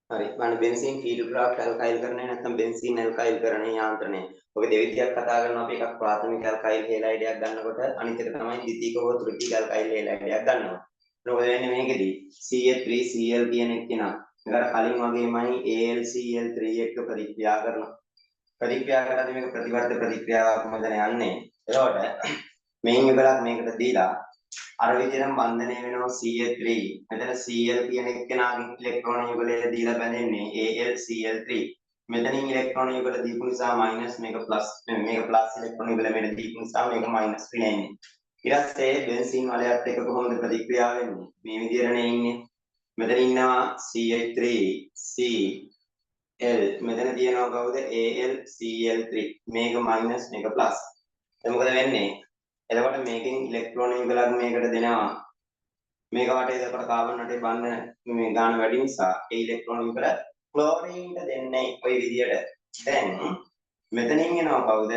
හරි. බලන්න බෙන්සීන් ෆීඩ් ග්‍රාෆ්ට් ඇල්කයිල් කරණය නැත්නම් බෙන්සීන් ඇල්කයිල් කරණය යාන්ත්‍රණය. ඔය දෙවිදියක් කතා කරනවා අපි. එකක් ප්‍රාථමික ඇල්කයිල් හේලයිඩයක් ගන්නකොට අනිත් එක තමයි ද්විතීක හෝ තෘතීක ඇල්කයිල් හේලයිඩයක් ගන්නවා. මොකද වෙන්නේ මේකෙදි CH3Cl කියන එක්කෙනා මේක අර කලින් වගේමයි AlCl3 එක්ක ප්‍රතික්‍රියා කරනවා. ප්‍රතික්‍රියා කරද්දී මේක ප්‍රතිවර්ත ප්‍රතික්‍රියාවක් මෙතන යන්නේ. එතකොට මේන් යුගලක් මේකට දීලා අර විදිහටම බන්ධනය වෙනවා CH3. මෙතන Cl කියන එක්කෙනාගෙන් ඉලෙක්ට්‍රෝන යුගලය දීලා බැඳෙන්නේ AlCl3. මෙතනින් ඉලෙක්ට්‍රෝන යුගල දීපු නිසා මයිනස්, මේක ප්ලස්, මේක ප්ලස් ඉලෙක්ට්‍රෝන යුගල මෙතන දීපු නිසා මේක මයිනස් වෙලා ඉන්නේ. ඊට පස්සේ බෙන්සීන් වලයත් එක්ක කොහොමද ප්‍රතික්‍රියා වෙන්නේ? මේ විදිහටනේ ඉන්නේ. මෙතන ඉන්නවා CH3 C L, මෙතන තියෙනවා කවුද? AlCl3. මේක මයිනස්, මේක ප්ලස්. දැන් මොකද වෙන්නේ? එතකොට මේකෙන් ඉලෙක්ට්‍රෝන යුගලක් මේකට දෙනවා. මේක වටේ එතකොට කාබන් වටේ බන්ධන මේ ගාන වැඩි නිසා ඒ ඉලෙක්ට්‍රෝන යුගල ක්ලෝරීන්ට දෙන්නේ ඔය විදියට. දැන් මෙතනින් එනවා කවුද?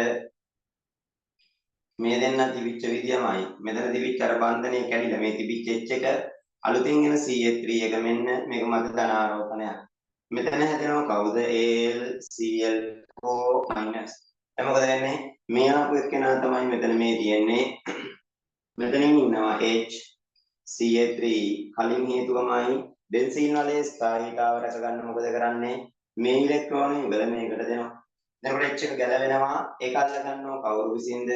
මේ දෙන්න තිබිච්ච විදියමයි. මෙතන තිබිච්ච අර බන්ධනේ කැඩිලා මේ තිබිච්ච H එක අලුතින් එන CH3 එක මෙන්න මේක මත ධන ආරෝපණයක්. මෙතන හැදෙනවා කවුද? AlCl4 minus. දැන් මොකද වෙන්නේ? මේ ආපු එක්කෙනා තමයි මෙතන මේ තියෙන්නේ. මෙතනින් ඉන්නවා H CH3. කලින් හේතුවමයි බෙන්සීන් වලේ ස්ථායීතාව රැක ගන්න මොකද කරන්නේ? මේ ඉලෙක්ට්‍රෝන යුගල මේකට දෙනවා. එතකොට H එක ගැලවෙනවා. ඒක අල්ල ගන්නවා කවුරු විසින්ද?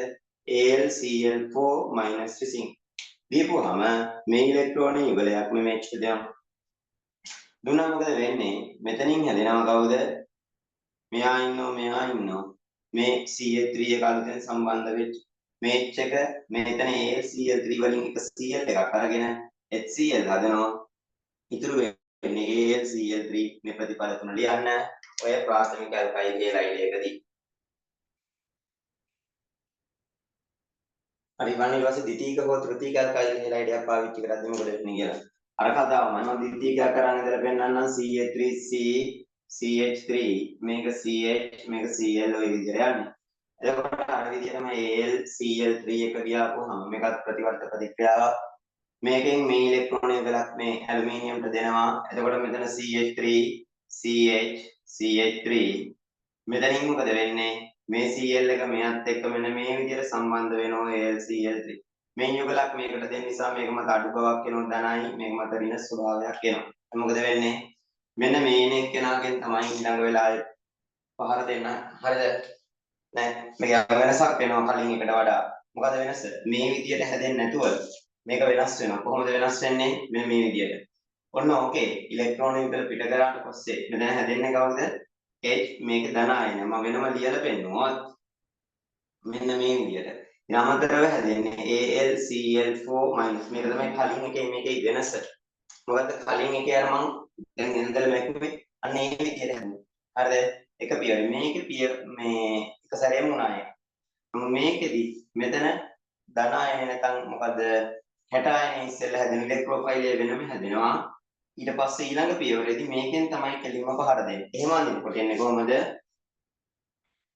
AlCl4 minus විසින්. දීපුවාම මේ ඉලෙක්ට්‍රෝන යුගලයක් මේ H දෙනවා. දුන්නා මොකද වෙන්නේ? මෙතනින් හැදෙනවා කවුද? මෙහා ඉන්නවා, මෙහා ඉන්නවා. මේ CH3 එක අලුතෙන් සම්බන්ධ වෙච්ච මේ H එක මෙතන AlCl3 වලින් එක Cl එකක් අරගෙන HCl හදනවා. ඉතුරු වෙන්නේ AlCl3. මේ ප්‍රතිඵල තුන ලියන්න ඔය ප්‍රාථමික ඇල්කයිල් හේලයිඩ් එකදී. හරි, බලන්න ඊට පස්සේ ද්විතීක හෝ තෘතීක ඇල්කයිල් හේලයිඩ් එකක් පාවිච්චි කරද්දී මොකද වෙන්නේ කියලා. අර කතාවමයි මම ද්විතීකයක් කරන් ඉඳලා පෙන්නන්නම්. CH3C CH3, මේක CH, මේක Cl ඔය විදිහට යන්නේ. එතකොට අර විදිහටම AlCl3 එක ගියාපුවහම මේකත් ප්‍රතිවර්ත ප්‍රතික්‍රියාවක්. මේකෙන් මේ ඉලෙක්ට්‍රෝන යුගලක් මේ ඇලුමිනියම්ට දෙනවා. එතකොට මෙතන CH3 CH CH3. මෙතනින් මොකද වෙන්නේ? මේ Cl එක මෙයත් එක්ක මෙන්න මේ විදිහට සම්බන්ධ වෙනවා AlCl3. මේ යුගලක් මේකට දෙන්න නිසා මේක මත අඩු බවක් එනවා ධනයි, මේක මත ඍණ ස්වභාවයක් එනවා. මොකද වෙන්නේ? මෙන්න මේ එන එක්කෙනාගෙන් තමයි ඊළඟ වෙලාවේ පහර දෙන්න. හරිද? නෑ, මේක වෙනසක් වෙනවා කලින් එකට වඩා. මොකද වෙනස? මේ විදියට හැදෙන්නේ නැතුව මේක වෙනස් වෙනවා. කොහොමද වෙනස් වෙන්නේ? මෙන්න මේ විදියට. ඔන්න ඕකේ ඉලෙක්ට්‍රෝන යුගල පිට කරාට පස්සේ මෙතන හැදෙන්නේ කවුද? H, මේක ධන අයන. මම වෙනම ලියලා පෙන්නුවොත් මෙන්න මේ විදියට. ඊට අමතරව හැදෙන්නේ AlCl4 minus. මේක තමයි කලින් එකේ මේකේ වෙනස. මොකද්ද කලින් එකේ අර මං දැන් ඉඳලා මැකුවේ අන්න ඒ විදියට හැදෙන්නේ. හරිද? එක පියවර මේකේ පිය මේ එක සැරේම වුණා ඒක. මේකෙදි මෙතන ධන අයන නැත්නම් මොකද්ද 60 අයන ඉස්සෙල්ලා හැදෙන ඉලෙක්ට්‍රෝෆයිලය වෙනම හැදෙනවා. ඊට පස්සේ ඊළඟ පියවරේදී මේකෙන් තමයි කෙලින්ම පහර දෙන්නේ. එහෙම අඳිනකොට එන්නේ කොහොමද?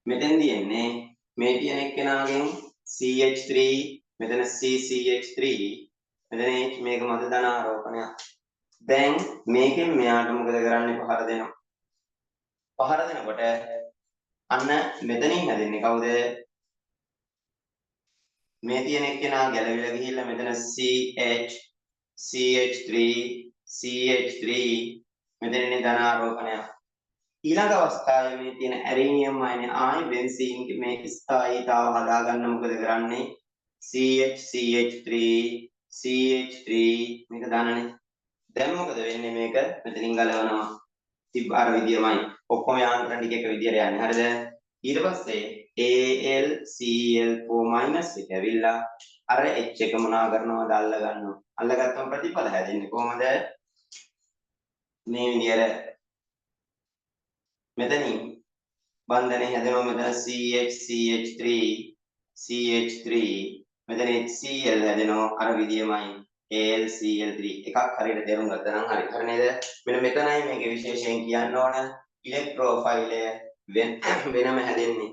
මෙතෙන්දී එන්නේ මේ තියෙන එක්කෙනාගෙන් CH3, මෙතන CCH3, මෙතන H, මේක මත ධන ආරෝපණයක්. දැන් මේකෙන් මෙයාට මොකද කරන්නේ? පහර දෙනවා. පහර දෙනකොට අන්න මෙතනින් හැදෙන්නේ කවුද? මේ තියෙන එක්කෙනා ගැලවිලා ගිහිල්ලා මෙතන CH CH3 CH3, මෙතන ඉන්නේ ධන ආරෝපණයක්. ඊළඟ අවස්ථාවේ මේ තියෙන ඇරීනියම් අයනේ ආයි බෙන්සීන් මේ ස්ථායීතාව හදාගන්න මොකද කරන්නේ? CH CH3 CH3, මේක ධනනේ. දැන් මොකද වෙන්නේ? මේක මෙතනින් ගලවනවා. තිබ්බ අර විදියමයි. ඔක්කොම යාන්ත්‍රණ ටික එක විදියට යන්නේ. හරිද? ඊට පස්සේ AlCl4 minus එක ඇවිල්ලා අර H එක මොනා කරනවද? අල්ල ගන්නවා. අල්ලගත්තම ප්‍රතිඵල හැදෙන්නේ කොහොමද? මේ විදියට මෙතනින් බන්ධනේ හැදෙනවා. මෙතන CH CH3 CH3, මෙතන HCl හැදෙනවා. අර විදියමයි AlCl3. එකක් හරියට තේරුම් ගත්තා නම් හරි. හරි නේද? මෙන්න මෙතනයි මේකේ විශේෂයෙන් කියන්න ඕන ඉලෙක්ට්‍රෝෆයිලය වෙනම හැදෙන්නේ.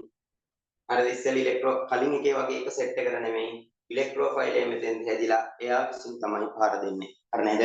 හරිද? ඉස්සෙල්ලා ඉලෙක්ට්‍රෝ කලින් එකේ වගේ එක සෙට් එකට නෙමෙයි, ඉලෙක්ට්‍රෝෆයිලය මෙතෙන්ද හැදිලා එයා විසින් තමයි පහර දෙන්නේ. හරි නේද?